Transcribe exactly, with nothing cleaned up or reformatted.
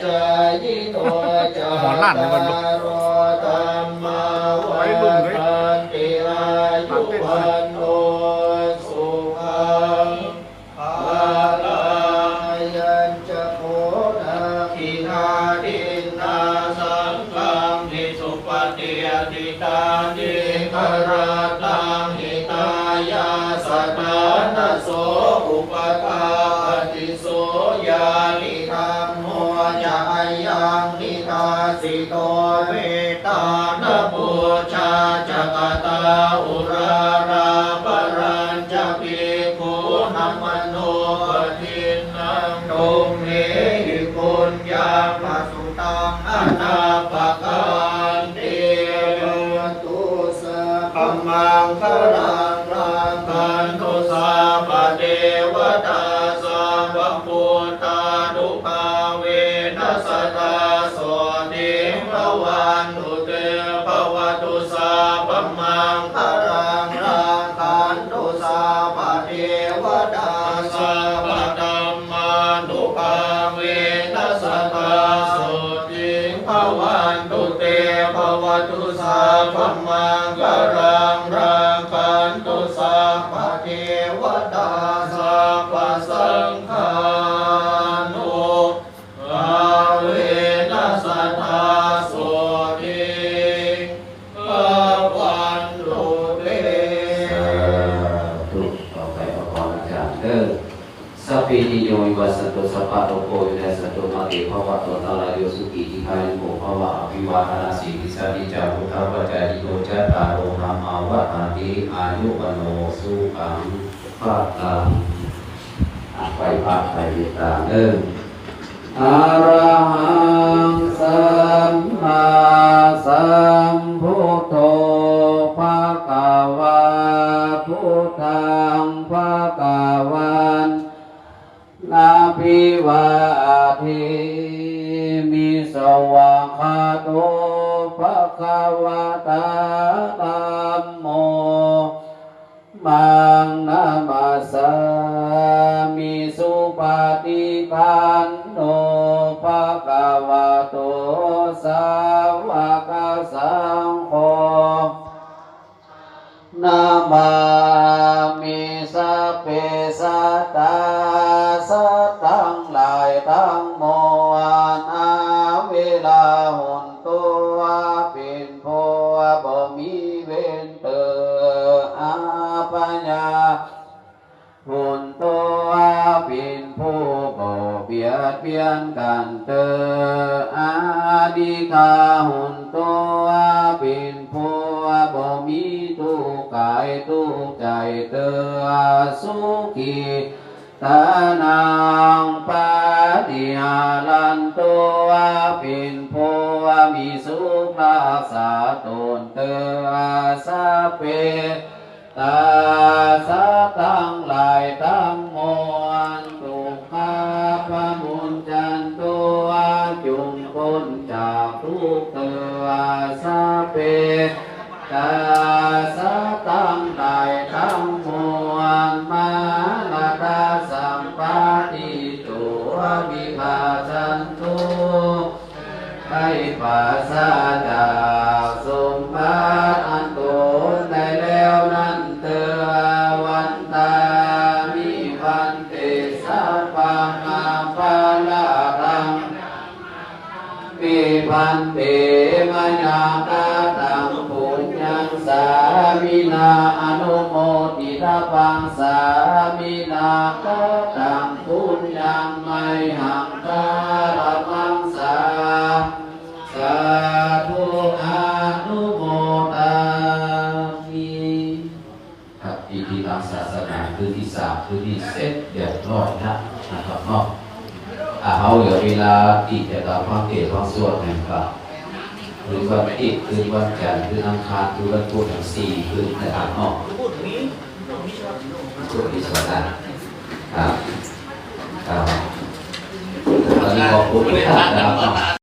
จายิโน หัวล้านเลยมันลูก จัตตาโร ธัมมา วัฑฒันติ อายุ วัณโณ สุขัง พะลัง อายัญจะโข ทักขิณา ทินนา สังฆัมหิ สุปะฏิปะติตา ทิคะรัตตัง หิตายาสะ ทานะโส อุปะทาปะติสโส ญาณิธัมโม จะ อายัง นิทัสสิโต เมตตานะปูชาจะ กะตา อุรารา ปะรัญจะ ภิกขูนะ มโนปะทินนัง ตุมเหหิ ปุญญัง ปะสุตัง อะตาปะกันติ ภะวะตุ สัพพะมังคะลัง รักขันตุ สัพพะเตวะตา สัพพะพุทธานุภาเวนะ สะทา โสติง ภะวันตุเต ภะวะตุ สัพพะมังคะลัง รักขันตุ สัพพะเตวะตา สัพพะธัมมานุภาเวนะ สะทา โสติง ภะวันตุเต ภะวะตุ สัพพะมังคะลัง รักขันตุ สัพพะเทวะตา สัพพะสังฆานุภาเวนะ สะทา โสติง ภะวันตุเต สาธุ ต่อไปขอพรอาจ๋ารย์เด้อ สัพพีติโย วิวัชชันตุ สัพพะโรโค วินัสสันตุ มาเต ภะวัตวันตะราโย สุขี ทีฆายุโก ภะวะ อะภิวาทะนะสีลิสสะ นิจจัง วุฑฒาปะจายิโน จัตตาโร ธัมมา วัฑฒันติ อายุ วัณโณ สุขัง พะลัง อ่ะ ไหว้พระ ไหว้เมตตาเด้อ อะระหัง สัมมาสัมพุทโธ ภะคะวา พุทธัง ภะคะวัน อะภิวาเทมิ สะวากขาโต ภะคะวะตา ธัมโม ธัมมัง นะมัสสามิ สุปะฏิปันโน ภะคะวะโต สาวกสังโฆ นะมามิ สัพเพสัตตา สัตว์ตังหลายตังมวล อะเวรา หุนโต เป๋นผู้บ่มีเวรเตอ อัพพยา หุนโต เป๋นผู้บ่เบียดเบียนกั๋นเตอ อะนิกขา หุนโต เป๋นผู้บ่มีตุ๊กข์ก๋ายตุ๊กข์ใจ๋เตอ สุขี ตานัง ปะฏิหารันโต เป๋นผู้มีสุขฮักษาต๋นเตอ สัพเพ สัตตา สัตว์ตังหลายตังมวล ตุ๊กขา ปะมุจจันตุ จุ่งป๊นจากตุ๊กข์เตอ สัพเพ สัตตา สัตว์ตังหลายตังมวล มรณะสัมปะติโต วิภัชชันตุ ไข้ปราศจากสมบัติอันต๋นได้แล้วนั้นเตอ วันตามิ ภันเต สัพพัง อัปปะราธัง เม ภันเต มะยัง กะตัง ปุญญัง สามินา อะนุโมทิตาภัง สามินา กะตัง ปุญญัง มะยัง กะระมัง สา สาธุ อะนุโมทามิ ครับ พิธีตามศาสนาคืนตี้สาม คืนตี้เสร็จเรียบร้อยแล้วนะครับเนาะ อ่ะ เฮาเหลือเวลาตี้จะกล่าวฟังเทศน์ฟังสวดนะครับ คืนวันอาทิตย์ คืนวันจันทร์ คืนอังคาร คืนวันพุธ ตังสี่คืนนะครับเนาะ พุธนี้สวดนะ ครับ ครับ ตอนนี้ขอบคุณทุกท่านนะครับ